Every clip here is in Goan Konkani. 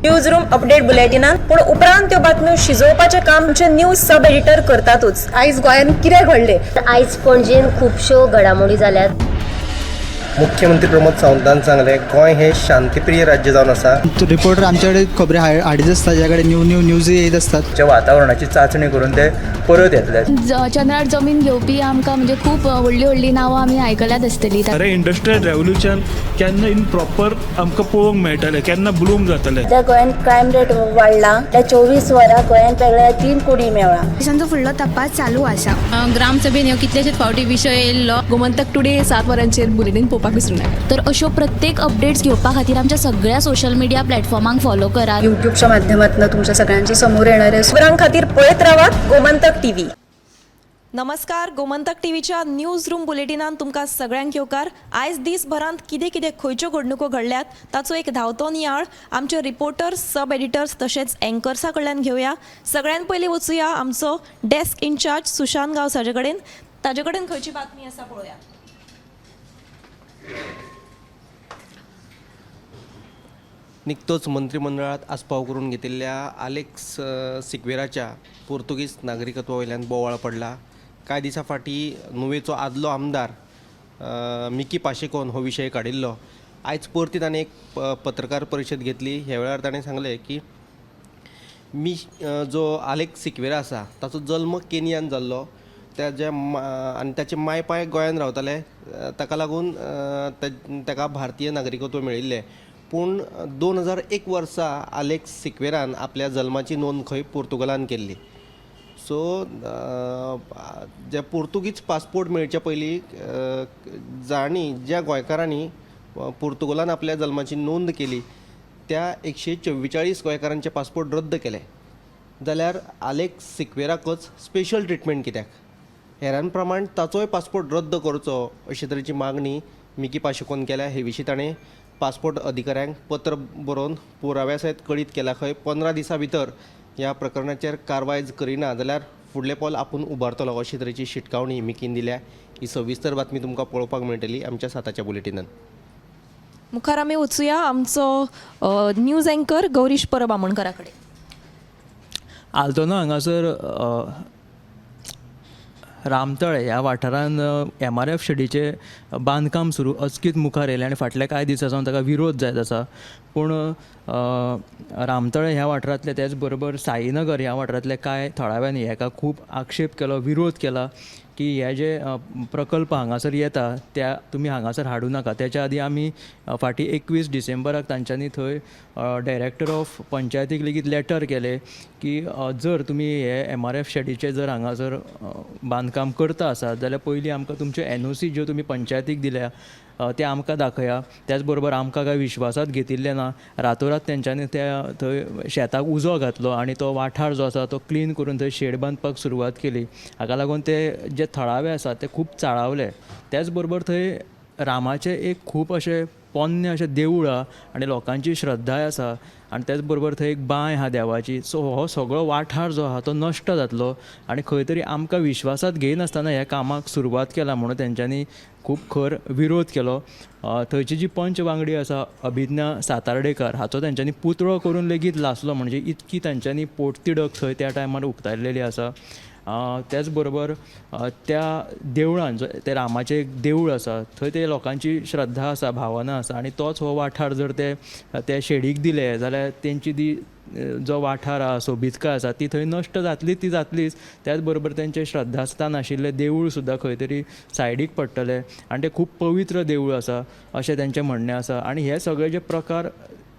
News room update बुलेटिनान. पूण उपरांत त्यो बातम्यो शिजोवपाचें काम आमचे न्यूज सब एडिटर करतातूच. आयज गोंयांत कितें घडलें? आयज पणजेन खुबश्यो घडामोडी जाल्यात. मुख्यमंत्री प्रमोद सावंतान सांगलें, गोंय हें शांतीप्रिय राज्य जावन आसा. रिपोर्टर आमच्याकडे खबरी हाडीत आसता, ज्या कडेन न्यू न्यू न्यूज येत आसतात. वातावरणाची चांचणी करून ते परत येतले. चंद्रार जमीन घेवपी आमकां म्हणजे खूब व्हडलीं व्हडलीं नांवां आमी आयकल्यात आसतलीं. खरें इंडस्ट्रियल रेवोल्युशन केन्ना इन प्रॉपर आमकां पळोवंक मेळटलें, केन्ना ब्लूम जातलें? सध्या गोंयांत क्रायम रेट वाडला. त्या 24 वरां गोंयांत वेगळ्या 3 कुडी मेवळा. पोलिसांचो फुडलो तपास चालू आसा. ग्रामसभेन ह्यो कितलेशेच फावटी विशय येयल्लो. गोमंतक टुडे 7 वरांचेर बुलेटीन पळोवपाक विसरूं नाका. तर अश्यो प्रत्येक अपडेट्स घेवपा खातीर आमच्या सगळ्या सोशल मिडिया प्लॅटफॉर्मांक फॉलो करात. युट्यूबच्या माध्यमातून तुमच्या सगळ्यांच्या समोर येणार आहे. खबरां खातीर पळयत रावात गोमंतक टीव्ही. नमस्कार, गोमंतक टीव्हीच्या न्यूज रूम बुलेटिनान तुमकां सगळ्यांक येवकार. आयज दीसभरांत कितें कितें खंयच्यो घडणुको घडल्यात ताचो एक धांवतो नियाळ आमचे रिपोर्टर्स, सब एडिटर्स तशेंच एंकर्सा कडल्यान घेवया. सगळ्यान पयलीं वचुया आमचो डेस्क इन्चार्ज सुशांत गांवस हाजे कडेन. ताजे कडेन खंयची बातमी आसा पळोवया. निकतोच मंत्रिमंडळात आस्पाव करून घेतिल्ल्या आलेक्स सिक्वेराच्या पोर्तुगीज नागरिकत्वा वयल्यान बोवाळ पडला. कांय दिसां फाटीं नुवेचो आदलो आमदार मिकी पाशेकोन हो विशय काडिल्लो. आयज परती ताणें एक पत्रकार परिशद घेतली. ह्या वेळार ताणें सांगलें की मी जो आलेक्स सिक्वेरा आसा ताचो जल्म केनियान जाल्लो, ताज्या आनी ताचे माय पाय गोंयान रावताले, ताका लागून ताका भारतीय नागरिकत्व मेळिल्लें. पूण 2001 वर्सा आलेक्स सिक्वेरान आपल्या जल्माची नोंद खंय पोर्तुगलान केल्ली. सो जे पोर्तुगीज पासपोर्ट मेळचे पयलीं जांणी ज्या गोंयकारांनी पोर्तुगलान आपल्या जल्माची नोंद केली त्या 144 गोंयकारांचे पासपोर्ट रद्द केले. जाल्यार आलेक्स सिक्वेराकच स्पेशल ट्रिटमेंट कित्याक? हेरां प्रमाण ताचोय पासपोर्ट रद्द करचो अशे तरेची मागणी मिकी पाशेकोन केल्या. हे विशीं ताणें पासपोर्ट अधिकाऱ्यांक पत्र बरोवन पुराव्या सयत कळीत केला खंय 15 दिसां भितर ह्या प्रकरणाचेर कारवाय करिना जाल्यार फुडलें पावल आपूण उबारतलो अशे तरेची शिटकावणी मिकीन दिल्या. ही सविस्तर बातमी तुमकां पळोवपाक मेळटली आमच्या 7च्या बुलेटिनान. मुखार आमी वचुया आमचो न्यूज एंकर गौरीश परब आमोणकरा कडेन. आल्तोना हांगासर रामतळे ह्या वाठारांत MRF शेडीचें बांदकाम सुरू अचकीत मुखार येयलें आनी फाटल्या कांय दिसां सावन ताका विरोध जायत आसा. पूण रामतळे ह्या वाठारांतले तेच बरोबर साईनगर ह्या वाठारांतले कांय थळाव्यांनी हेका खूब आक्षेप केलो, विरोध केला की हे जे प्रकल्प हांगासर येता त्या तुमी हांगासर हाडूं नाका. तेच्या आदी आमी फाटीं 21 डिसेंबराक तांच्यांनी थंय डायरेक्टर ऑफ पंचायतीक लेगीत लेटर केलें की जर तुमी हे MRF शेडीचें जर हांगासर बांदकाम करता आसात जाल्यार पयलीं आमकां तुमच्यो NOC ज्यो तुमी पंचायतीक दिल्या ते आमकां दाखया. त्याच बरोबर आमकां कांय विश्वासात घेतिल्लें ना. रातोरात तेंच्यांनी त्या थंय शेताक उजो घातलो आनी तो वाठार जो आसा तो क्लीन करून थंय शेड बांदपाक सुरवात केली. हाका लागून ते जे थळावे आसात ते खूब चाळावले. त्याच बरोबर थंय रामाचें एक खूब अशें पोन्नें अशें देवूळ आहा आनी लोकांची श्रद्धाय आसा आनी त्याच बरोबर थंय एक बांय आहा देवाची. सो हो सगळो वाठार जो आहा तो नश्ट जातलो आनी खंय तरी आमकां विश्वासात घेयनासतना ह्या कामाक सुरवात केला म्हणून तेंच्यांनी खूब खर विरोध केलो. थंयची जी पंच वांगडी आसा अभिज्ञा सातार्डेकर हाचो तेंच्यांनी पुतळो करून लेगीत लासलो, म्हणजे इतकी तेंच्यांनी पोटतिडक थंय त्या टायमार उक्तायलेली आसा. त्याच बरोबर त्या देवळान जो ते रामाचें एक देवूळ आसा थंय ते लोकांची श्रद्धा आसा, भावना आसा आनी तोच हो वाठार जर ते त्या शेडीक दिले जाल्यार तेंची ती जो वाठार आहा, सोबीतकाय आसा ती थंय नश्ट जातली ती जातलीच, त्याच बरोबर तेंचें श्रद्धास्थान आशिल्लें देवूळ सुद्दां खंय तरी सायडीक पडटलें आनी तें खूब पवित्र देवूळ आसा अशें तेंचें म्हणणें आसा. आनी हे सगळे जे प्रकार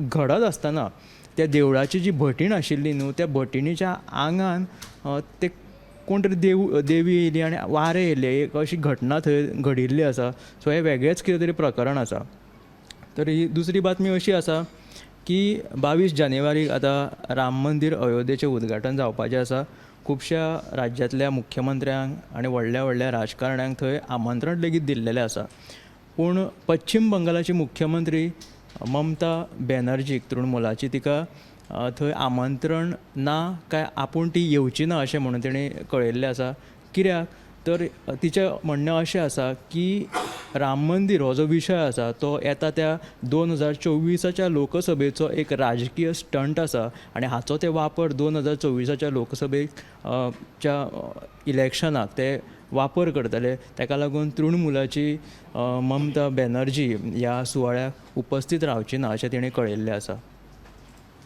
घडत आसतना त्या देवळाची जी भटीण आशिल्ली न्हू त्या भटिणीच्या आंगान ते कोण तरी देवी येयली आनी वारें येयलें, एक अशी घटना थंय घडिल्ली आसा. सो हें वेगळेंच कितें तरी प्रकरण आसा. तर ही दुसरी बातमी अशी आसा की 22 जानेवारीक आतां राम मंदीर अयोध्येचें उद्घाटन जावपाचें आसा. खुबश्या राज्यांतल्या मुख्यमंत्र्यांक आनी व्हडल्या व्हडल्या राजकारण्यांक थंय आमंत्रण लेगीत दिल्लेलें आसा. पूण पश्चीम बंगालाची मुख्यमंत्री ममता बॅनर्जीक, तृणमुलाची, तिका थंय आमंत्रण ना काय आपूण ती येवची ना अशें म्हणून तेणी कळयल्लें आसा. कित्याक तर तिचें म्हणणें अशें आसा की राम मंदीर हो जो विशय आसा तो येता त्या 2024च्या लोकसभेचो एक राजकीय स्टंट आसा आनी हाचो ते वापर 2024च्या लोकसभेक च्या इलेक्शनाक ते वापर करतले. ताका लागून तृणमुलाची ममता बॅनर्जी ह्या सुवाळ्याक उपस्थीत रावची ना अशें तिणें कळयल्लें आसा.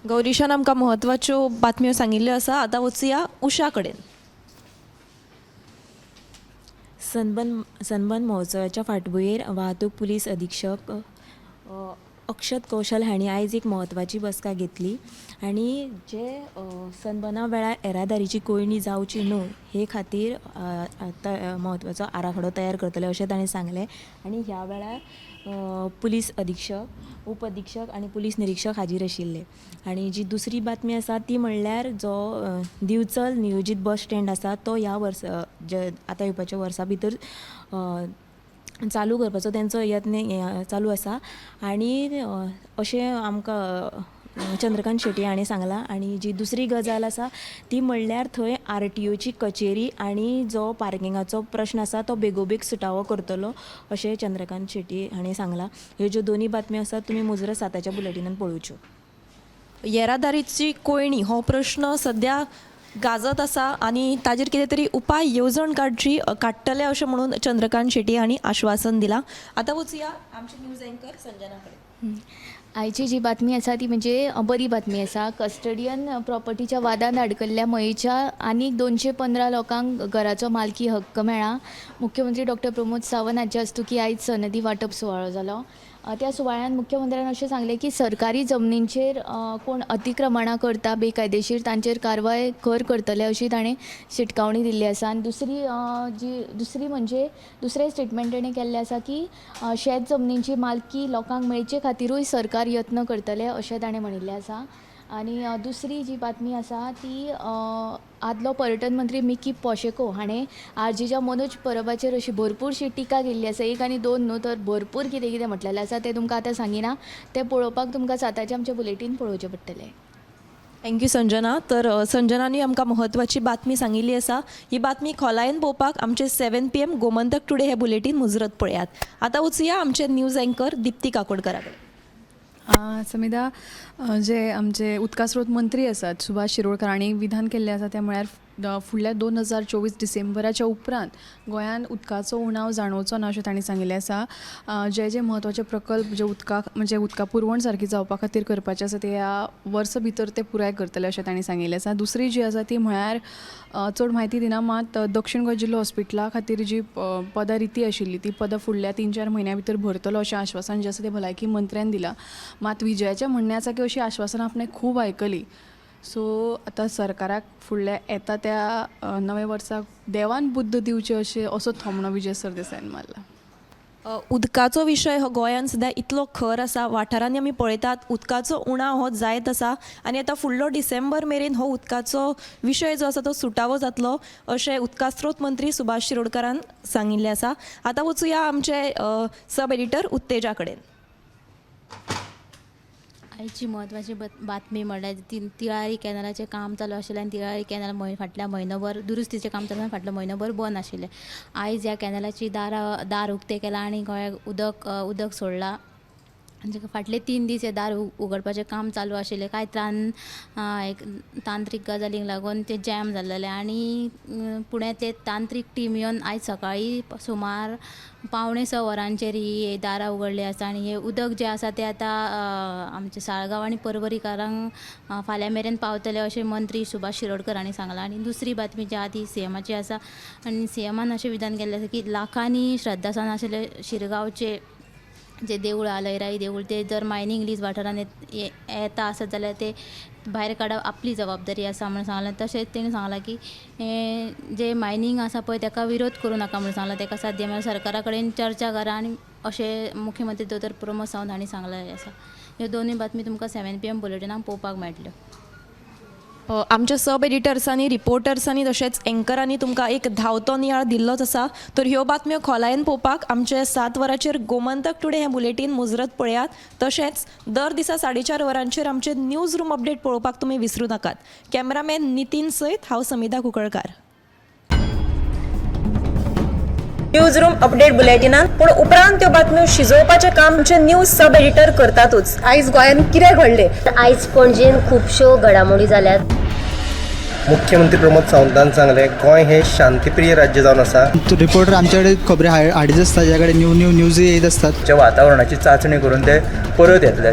गौरीशान आमकां म्हत्वाच्यो बातम्यो सांगिल्ल्यो आसा. आतां वचुया उषा कडेन. सनबर्न महोत्सवाच्या फाटभुंयेर वाहतूक पुलीस अधीक्षक अक्षत कौशल हांणी आयज एक म्हत्वाची बसका घेतली आनी जे सनबर्ना वेळार येरादारीची कोंयडी जावची न्हू हे खातीर म्हत्वाचो आराखडो तयार करतले अशें ताणें सांगलें. आनी ह्या वेळार पुलीस अधीक्षक, उप अधीक्षक आनी पुलीस निरीक्षक हाजीर आशिल्ले. आनी जी दुसरी बातमी आसा ती म्हणल्यार जो दिवचल नियोजीत बस स्टँड आसा तो ह्या वर्सा आतां येवपाच्या वर्सा भितर चालू करपाचो तेंचो यत्न चालू आसा. आनी अशें आमकां चंद्रकांत शेट्ये हाणें सांगलां. आनी जी दुसरी गजाल आसा ती म्हणल्यार थंय आरटीओची कचेरी आनी जो पार्किंगाचो प्रश्न आसा तो बेगोबेग सुटावो करतलो अशें चंद्रकांत शेट्ये हाणें सांगलां. ह्यो ज्यो दोनूय बातम्यो आसात तुमी मुजरत 7च्या बुलेटिनान पळोवच्यो. येरादारीची कोंयडी हो प्रश्न सद्या गाजत आसा आनी ताजेर कितें तरी उपाय येवजण काडची काडटले अशें म्हणून चंद्रकांत शेट्ये हांणी आश्वासन दिलां. आतां वचुया आमचे न्यूज एंकर संजना कडेन. आयची जी बातमी आसा ती म्हणजे बरी बातमी आसा. कस्टडियन प्रॉपर्टीच्या वादान अडकल्ल्या मयेच्या आनीक 215 लोकांक घराचो मालकी हक्क मेळ्ळा. मुख्यमंत्री डॉक्टर प्रमोद सावंत हांचे हस्तुकीं आयज सनदी वांटप सुवाळो जालो. त्या सुवाळ्यान मुख्यमंत्र्यान अशें सांगलें की सरकारी जमनींचेर कोण अतिक्रमणां करता बेकायदेशीर तांचेर कारवाय खर करतले अशी ताणें शिटकावणी दिल्ली आसा. आनी दुसरी म्हणजे दुसरें स्टेटमेंट ताणें केल्लें आसा की शेत जमनींची मालकी लोकांक मेळचे खातिरूय सरकार यत्न करतले अशें ताणें म्हणिल्लें आसा. आनी दुसरी जी बातमी आसा ती आदलो पर्यटन मंत्री मिकी पोशेको हाणें आरजीच्या मनोज परबाचेर अशी भरपूरशी टिका केल्ली आसा. 1 आनी 2 न्हू तर भरपूर कितें कितें म्हटलेलें आसा तें तुमकां आतां सांगिना, तें पळोवपाक तुमकां 7चे आमचें बुलेटीन पळोवचें पडटलें. Thank you Sanjana. तर संजनानी आमकां म्हत्वाची बातमी सांगिल्ली आसा. ही बातमी खोलायेन पळोवपाक आमचें 7 PM Gomantak today हें बुलेटीन मुजरत पळयात. आतां वचुया आमचें न्यूज एंकर दिप्ती काकोडकरा कडेन. समिधा, जे आमचे उदका स्रोत मंत्री आसात सुभाष शिरोडकर हांणी विधान केल्लें आसा तें म्हळ्यार फुडल्या 2024 डिसेंबराच्या उपरांत गोंयांत उदकाचो उणाव जाणवचो ना अशें तांणी सांगिल्लें आसा. जे जे म्हत्वाचे प्रकल्प जे उदकाक म्हणजे उदका पुरवण सारकी जावपा खातीर करपाचे आसा ते ह्या वर्स भितर ते पुराय करतले अशें तांणी सांगिल्लें आसा. दुसरी जी आसा ती म्हळ्यार चड म्हायती दिना, मात दक्षीण गोंय जिल्लो हॉस्पिटला खातीर जी पदां रिती आशिल्ली ती पदां फुडल्या 3-4 म्हयन्या भितर भरतलो अशें आश्वासन जें आसा तें भलायकी मंत्र्यान दिलां. मात विजयाचें म्हणणें आसा की अशीं आश्वासनां आपणें खूब आयकलीं. सो आतां सरकाराक फुडल्या येता त्या नव्या वर्साक देवान बुद्द दिवची अशें असो थोमणो विजय सरदेसायान मारला. उदकाचो विशय हो गोंयांत सद्या इतलो खर आसा. वाठारांनी आमी पळयतात उदकाचो उणाव हो जायत आसा आनी आतां फुडलो डिसेंबर मेरेन हो उदकाचो विशय जो आसा तो सुटावो जातलो अशें उदका स्रोत मंत्री सुभाष शिरोडकरान सांगिल्लें आसा. आतां वचुया आमचे सब एडिटर उत्तेजा कडेन. आयची म्हत्वाची बातमी म्हणल्यार तिळारी कॅनलाचें काम चालू आशिल्लें आनी तिळारी कॅनल फाटल्या म्हयनोभर दुरुस्तीचें काम चालू आनी फाटलो म्हयनोभर बंद आशिल्लें. आयज ह्या कॅनलाची दार उक्तें केलां आनी गोंयाक उदक सोडलां. फाटले 3 दीस हे दार उगडपाचें काम चालू आशिल्लें. कांय एक तांत्रीक गजालींक लागून तें जॅम जाल्लें आनी पुण्यांतले तांत्रीक टीम येवन आयज सकाळीं सुमार 5:45 वरांचेर ही दारां उगडली आसा आनी हें उदक जें आसा तें आतां आमच्या साळगांव आनी पर्वरीकारांक फाल्यां मेरेन पावतलें अशें मंत्री सुभाष शिरोडकर हांणी सांगलां. आनी दुसरी बातमी जी आहा ती सीएमाची आसा आनी सीएमान अशें विधान केल्लें आसा की लाखांनी श्रद्धास्थान आशिल्ले शिरगांवचे जे देवूळ आहा लयराई देवूळ ते जर मायनींग लीज वाठारान येता आसत जाल्यार ते भायर काडप आपली जबाबदारी आसा म्हणून सांगलां. तशेंच तेणी सांगलां की जे मायनींग आसा पळय ताका विरोध करूं नाका म्हणून सांगलां. ताका साध्य म्हळ्यार सरकारा कडेन चर्चा करा आनी अशें मुख्यमंत्री दोतोर प्रमोद सावंत हांणी सांगलेलें आसा. ह्यो दोनूय बातमी तुमकां 7 PM बुलेटिनाक पळोवपाक मेळटल्यो. आमच्या सब एडिटर्सांनी, रिपोर्टर्सांनी तशेंच एंकरांनी तुमकां एक धांवतो नियाळ दिल्लोच आसा. तर ह्यो बातम्यो खोलायेन पळोवपाक आमचे 7 वरांचेर गोमंतक टुडे हें बुलेटीन मुजरत पळयात. तशेंच दर दिसा 4:30 वरांचेर आमचे न्यूज रूम अपडेट पळोवपाक तुमी विसरूं नाकात. कॅमेरामॅन नितीन सयत हांव समिधा कुंकळकार. न्यूज रूम अपडेट बुलेटिनान, पूण उपरांत त्यो बातम्यो शिजोवपाचें काम आमचे न्यूज सब एडिटर करतातूच. आयज गोंयांत कितें घडलें? आयज पणजेन खुबश्यो घडामोडी जाल्यात. मुख्यमंत्री प्रमोद सावंतान सांगलें, गोंय हें शांतीप्रिय राज्य जावन आसा. रिपोर्टर आमचे कडेन खबरी हाडीत आसता, ज्या कडेन न्यू न्यू न्यूजय येत आसतात. वातावरणाची चांचणी करून ते परत येतले.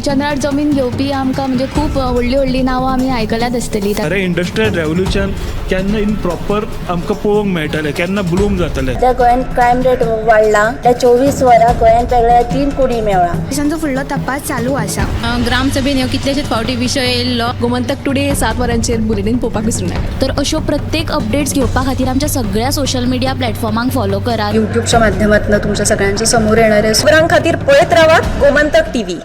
चंद्रार जमीन घेवपी आमकां म्हणजे खूब व्हडलीं व्हडलीं नांवां आमी आयकल्यात आसतलीं. खरें इंडस्ट्रियल रेवोल्युशन केन्ना इन प्रॉपर आमकां पळोवंक मेळटलें, केन्ना ब्लूम जातलें. सध्या गोंयांत क्रायम रेट वाडला. त्या 24 वरां गोंयांत वेगळ्या 3 कुडी मेवळा. पोलिसांचो फुडलो तपास चालू आसा. ग्रामसभेन ह्यो कितलेशेच फावटी विशय येयल्लो. गोमंतक टुडे 7 वरांचेर बुलेटीन पळोवपाक विसरूं नाका. तर अश्यो प्रत्येक अपडेट्स घेवपा खातीर आमच्या सगळ्या सोशल मिडिया प्लॅटफॉर्मांक फॉलो करात. युट्यूबच्या माध्यमातून तुमच्या सगळ्यांच्या समोर येणारे खबरां खातीर पळयत रावात गोमंतक टीव्ही.